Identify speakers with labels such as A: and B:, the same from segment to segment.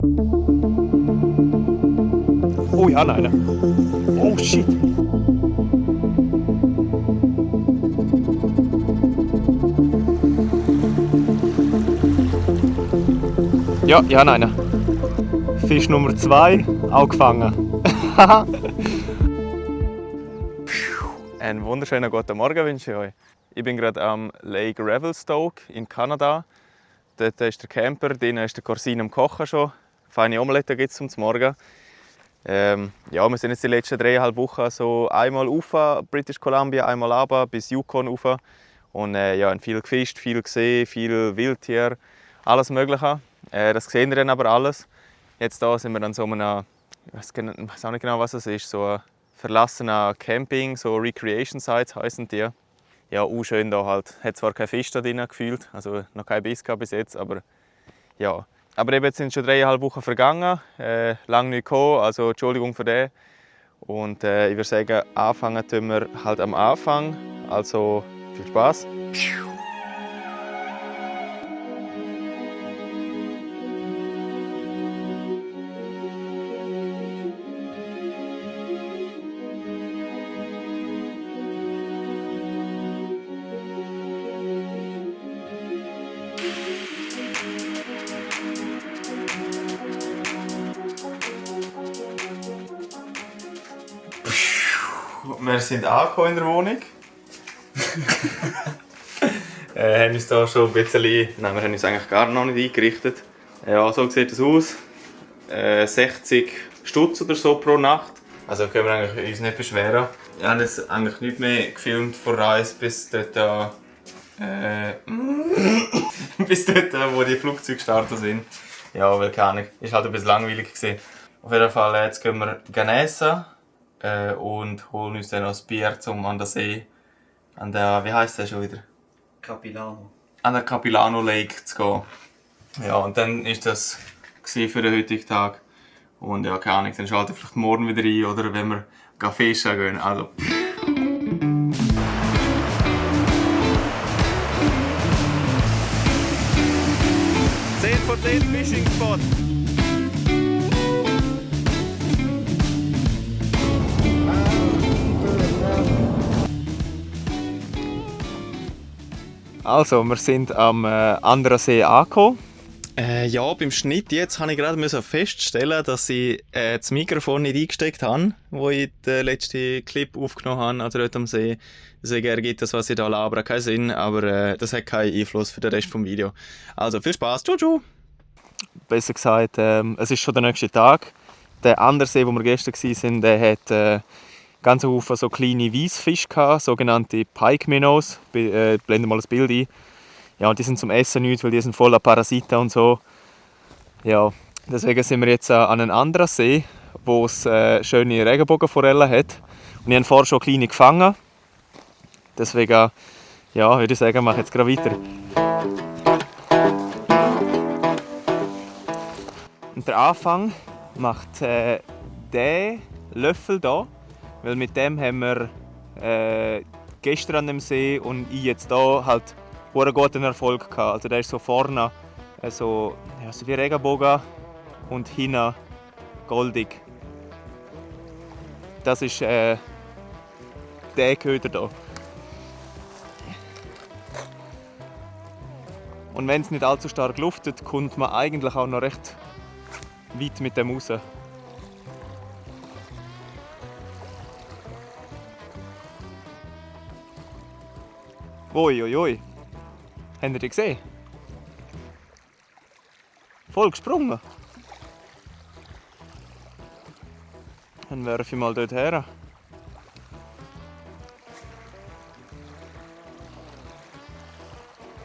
A: Oh ja, nein. Oh shit. Ja, nein. Fisch Nummer 2, auch gefangen. Einen wunderschönen guten Morgen wünsche ich euch. Ich bin gerade am Lake Revelstoke in Kanada. Dort ist der Camper, drinnen ist der Corsin am Kochen schon. Feine Omelette gibt es zum Morgen. Wir sind jetzt die letzten 3,5 Wochen so einmal rauf, British Columbia, einmal runter bis Yukon rauf. Und haben viel gefischt, viel gesehen, viel Wildtier, alles Mögliche. Das sehen wir dann aber alles. Jetzt da sind wir an so einem, ich weiß auch nicht genau, was es ist, so ein verlassener Camping, so Recreation Sites heißen die. Ja, auch schön da halt. Hat zwar kein Fisch da drin gefühlt, also noch kein Biss bis jetzt, aber ja. Aber eben, jetzt sind schon 3,5 Wochen vergangen, lange nicht gekommen, also Entschuldigung für das. Und ich würde sagen, anfangen tun wir halt am Anfang, also viel Spaß. Wir sind angekommen in der Wohnung. Haben uns da schon ein bisschen... Nein, wir haben uns eigentlich gar noch nicht eingerichtet. Ja, so sieht es aus. 60 Stutz oder so pro Nacht. Also können wir eigentlich uns nicht beschweren. Wir haben jetzt eigentlich nicht mehr gefilmt von Reis bis dort, bis dort, wo die Flugzeuge gestartet sind. Ja, weil keine Ahnung, ist halt ein bisschen langweilig gewesen. Auf jeden Fall, jetzt gehen wir essen. Und holen uns dann noch ein Bier an der See, an der, wie heisst der schon wieder?
B: Capilano.
A: An der Capilano Lake zu gehen. Ja, und dann war das für den heutigen Tag. Und ja, keine Ahnung, dann schalten wir vielleicht morgen wieder ein oder wenn wir fischen gehen. Also. 10 von 10 Fishing Spot. Also, wir sind am anderen See angekommen. Ja, beim Schnitt jetzt habe ich gerade feststellen, dass ich das Mikrofon nicht eingesteckt habe, wo ich den letzten Clip aufgenommen habe, also dort am See. Deswegen ergibt das, was ich da labere, keinen Sinn, aber das hat keinen Einfluss für den Rest des Videos. Also, viel Spaß, tschüss! Besser gesagt, es ist schon der nächste Tag. Der andere See, wo wir gestern waren, der hat ganz Haufen so kleine Weissfische gehabt, sogenannte Pike Minnows. Blenden mal das Bild ein. Ja, und die sind zum Essen nichts, weil die sind voller Parasiten und so. Ja, deswegen sind wir jetzt an einem anderen See, wo es schöne Regenbogenforellen hat. Und wir haben vorher schon kleine gefangen. Deswegen, ja, würde ich sagen, mache ich jetzt gerade weiter. Und der Anfang macht der Löffel hier. Weil mit dem haben wir gestern an dem See und ich jetzt hier halt einen guten Erfolg gehabt. Also der ist so vorne so wie Regenbogen und hinten goldig. Das ist der Köder hier. Und wenn es nicht allzu stark luftet, kommt man eigentlich auch noch recht weit mit dem raus. Uiuiui. Habt ihr die gesehen? Voll gesprungen. Dann werfe ich mal dort her.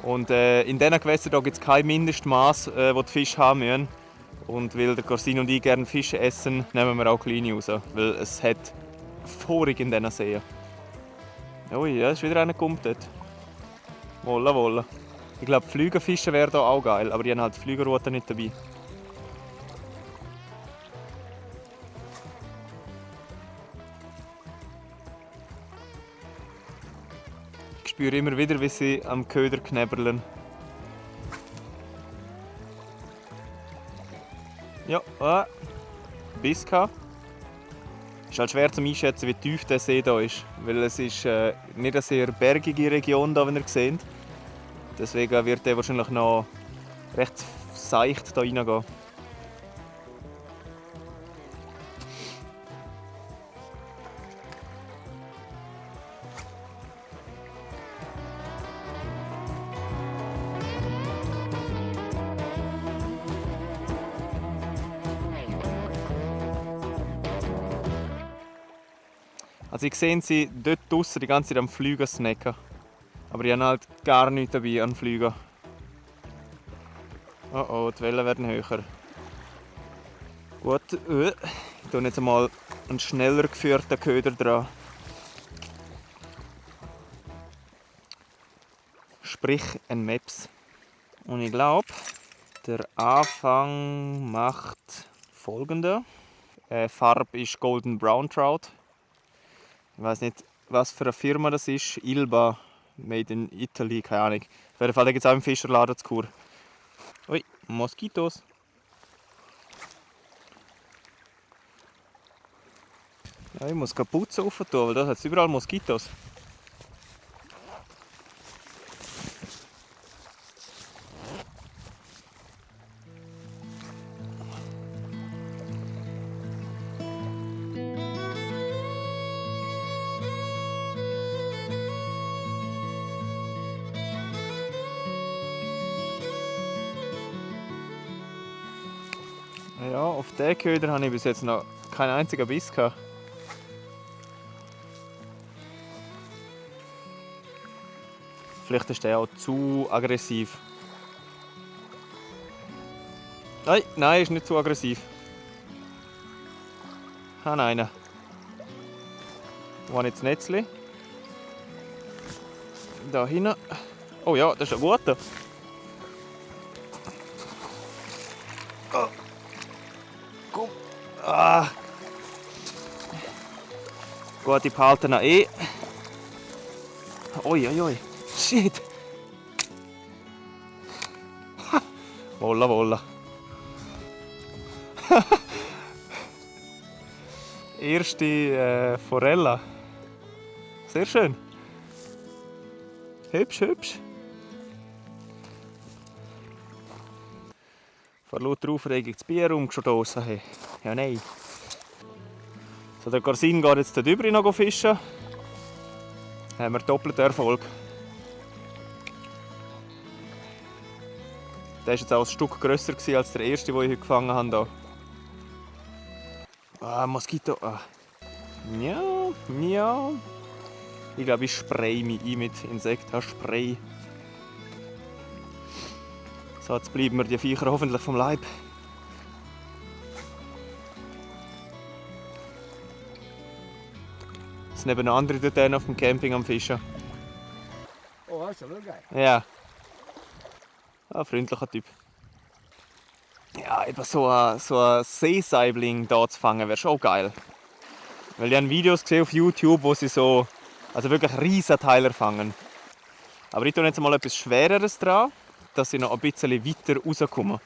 A: Und in diesen Gewässern gibt es kein Mindestmaß, das die Fische haben müssen. Und weil der Corsin und ich gerne Fische essen, nehmen wir auch kleine raus. Weil es hat vorig in diesen Seen. Ui, ja, ist wieder einer gekommen dort. Wolle, wolle. Ich glaube, Flügelfische wären hier auch geil, aber die haben halt die Flügelroute nicht dabei. Ich spüre immer wieder, wie sie am Köder knäberlen. Ja, Biss gehabt. Es ist halt schwer zu einschätzen, wie tief der See hier ist. Weil es ist nicht eine sehr bergige Region, hier, wie ihr seht. Deswegen wird der wahrscheinlich noch recht seicht hier reingehen. Also ich sehe sie dort draussen die ganze Zeit am Fliegen snacken. Aber ich habe halt gar nichts dabei an Fliegen. Oh oh, die Wellen werden höher. Gut, ich tue jetzt einmal einen schneller geführten Köder dran. Sprich ein Maps. Und ich glaube, der Anfang macht folgende. Farbe ist Golden Brown Trout. Ich weiß nicht, was für eine Firma das ist. Ilba, made in Italy, keine Ahnung. Auf jeden Fall gibt es auch im Fischerladen zu Chur. Ui, Moskitos. Ja, ich muss die Kapuze offen tun, weil da hat es überall Moskitos. Ja, auf diesen Köder habe ich bis jetzt noch keinen einzigen Biss gehabt. Vielleicht ist der auch zu aggressiv. Nein, ist nicht zu aggressiv. Ah nein. Wo habe ich das Netzli? Da hinten. Oh ja, das ist ein guter. Oh. Komm. Ah. Gut, ich behalte ihn eh. Oi. Shit. Wolla. Erste Forella. Sehr schön. Hübsch. Vor lauter Aufregung das Bier umgestoßen. Hey. Ja, nein. So, der Corsin geht jetzt drüber noch fischen. Dann haben wir doppelten Erfolg. Der war jetzt auch ein Stück grösser als der erste, den ich heute gefangen habe. Ah, Moskito. Ah. Ja. Ich glaube, ich spraye mich ein mit Insektenspray. So, jetzt bleiben mir die Viecher hoffentlich vom Leib. Es sind eben andere dort auf dem Camping am Fischen.
B: Oh, das ist ja geil.
A: Ja. Ein freundlicher Typ. Ja, eben so ein Seesaibling hier zu fangen, wäre schon geil. Weil ich habe Videos gesehen auf YouTube, wo sie also wirklich Riesenteiler fangen. Aber ich tue jetzt mal etwas Schwereres dran, dass ich noch ein bisschen weiter rauskomme.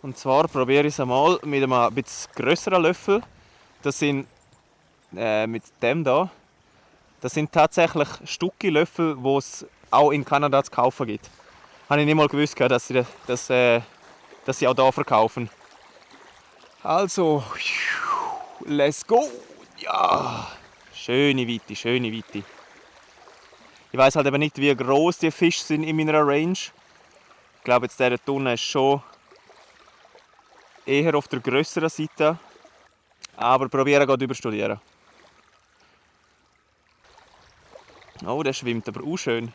A: Und zwar probiere ich es einmal mit einem etwas grösseren Löffel. Das sind mit dem hier. Das sind tatsächlich Stucki-Löffel, die es auch in Kanada zu kaufen gibt. Habe ich nicht mal gewusst, dass sie auch hier verkaufen. Also, let's go! Ja! Schöne Weite. Ich weiss halt eben nicht, wie gross die Fische sind in meiner Range. Ich glaube, jetzt dieser Tunne ist schon eher auf der grösseren Seite. Aber probieren geht überstudieren. Oh, der schwimmt aber auch schön.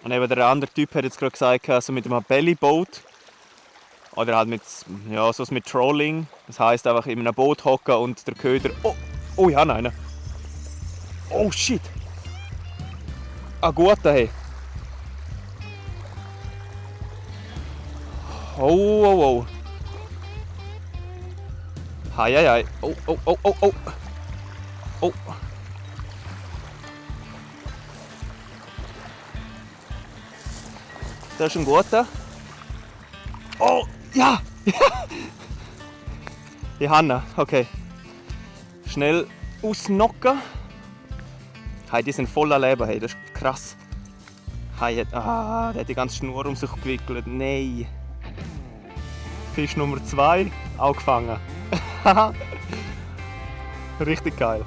A: Und eben der andere Typ hat jetzt gerade gesagt, also mit einem Bellyboat oder halt mit Trolling. Das heisst einfach in einem Boot hocken und der Köder. Oh, ich habe einen. Oh shit! Ein guter, hey. Oh. Hei. Oh. Das ist ein guter. Oh, ja! Die Hanna, okay. Schnell ausnocken. Hey, die sind voller Leben, hey, das ist krass. Hey, der hat die ganze Schnur um sich gewickelt. Nein. Fisch Nummer 2, auch gefangen. Richtig geil.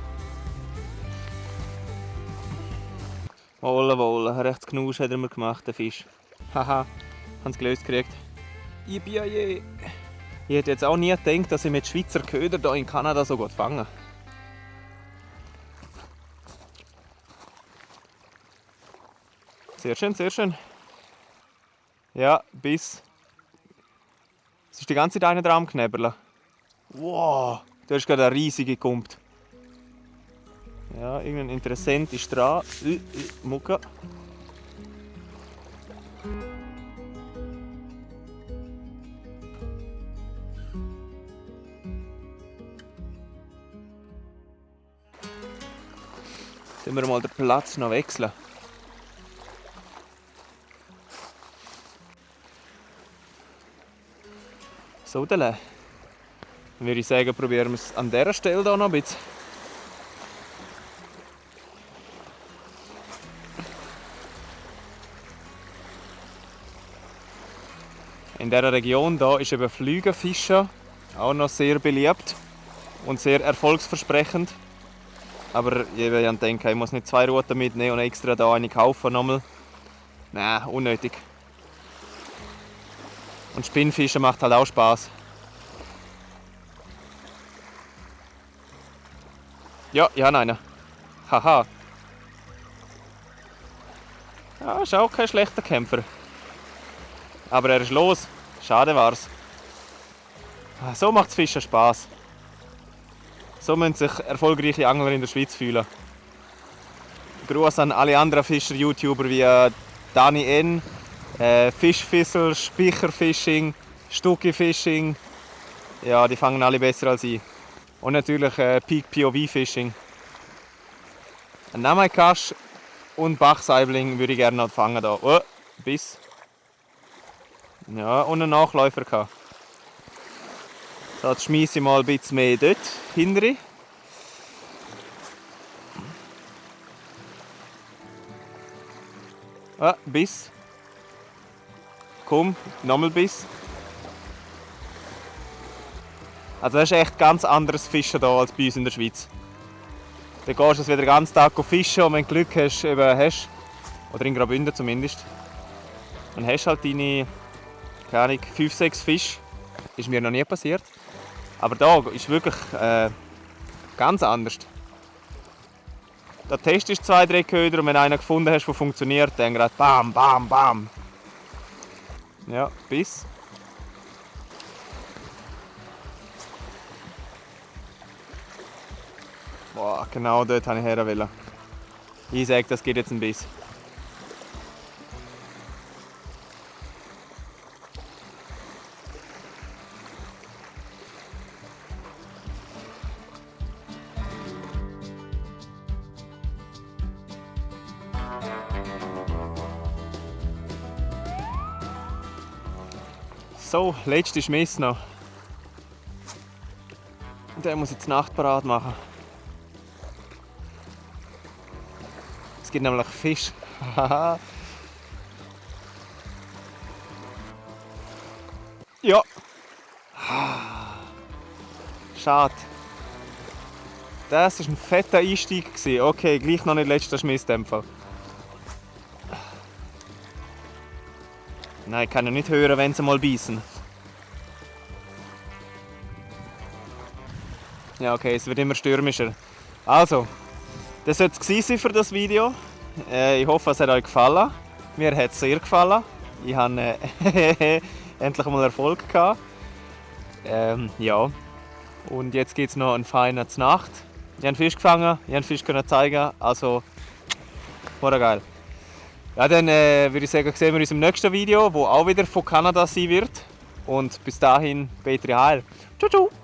A: Wolle, wolle, rechts Knusch hat er mir gemacht, der Fisch. Haha, haben es gelöst gekriegt. Ich hätte jetzt auch nie gedacht, dass ich mit Schweizer Köder hier in Kanada so gut fange. Sehr schön, sehr schön. Ja, bis. Es ist die ganze Zeit einer dran am Knäberle. Wow, du hast gerade eine riesige gekumpelt. Ja, irgendein Interessent ist dran. Mucke. Sollen wir mal den Platz noch wechseln? So, dann würde ich sagen, probieren wir es an dieser Stelle hier noch ein bisschen. In dieser Region hier ist eben Flügelfischen auch noch sehr beliebt und sehr erfolgsversprechend. Aber ich denke, ich muss nicht 2 Routen mitnehmen und extra da eine kaufen. Nochmal. Nein, unnötig. Und Spinnfischen macht halt auch Spaß. Ja, ich habe einen. Haha. Ja, ist auch kein schlechter Kämpfer. Aber er ist los. Schade war's. So macht das Fischen Spaß. So müssen sich erfolgreiche Angler in der Schweiz fühlen. Gruß an alle anderen Fischer-YouTuber wie Dani N, Fischfissel, Spicherfishing, Stucki-Fishing. Ja, die fangen alle besser als ich. Und natürlich Peak POV-Fishing. Ein Namaikasch und Bachsaibling würde ich gerne noch fangen. Da. Oh, Biss. Ja, und einen Nachläufer gehabt. So, jetzt schmeiße ich mal ein bisschen mehr dort hinterher. Ah, Biss. Komm, nochmal Biss. Also das ist echt ganz anderes Fischen hier als bei uns in der Schweiz. Da gehst du wieder den ganzen Tag fischen und wenn du Glück hast, oder in Graubünden zumindest, dann hast du halt deine, keine Ahnung, 5, 6 Fische. Das ist mir noch nie passiert. Aber da ist wirklich ganz anders. Da testest du 2, 3 Köder und wenn du einen gefunden hast, der funktioniert, dann gerade bam, bam, bam. Ja, Biss. Boah, genau dort wollte ich her. Ich sage, das geht jetzt ein Biss. So, letzte Schmiss noch. Der muss jetzt Nacht parat machen. Es gibt nämlich Fisch. Ja. Schade. Das war ein fetter Einstieg. Okay, gleich noch nicht letzter Schmiss in dem Fall. Nein, ich kann ja nicht hören, wenn sie mal beißen. Ja, okay, es wird immer stürmischer. Also, das soll es gewesen sein für das Video. Ich hoffe, es hat euch gefallen. Mir hat es sehr gefallen. Ich hatte endlich mal Erfolg gehabt. Ja. Und jetzt gibt es noch einen feinen Znacht. Ich habe Fisch gefangen, ich konnte Fisch zeigen. Also, war geil. Ja, dann würde ich sagen, sehen wir uns im nächsten Video, wo auch wieder von Kanada sein wird. Und bis dahin, Petri Heil. Ciao, ciao!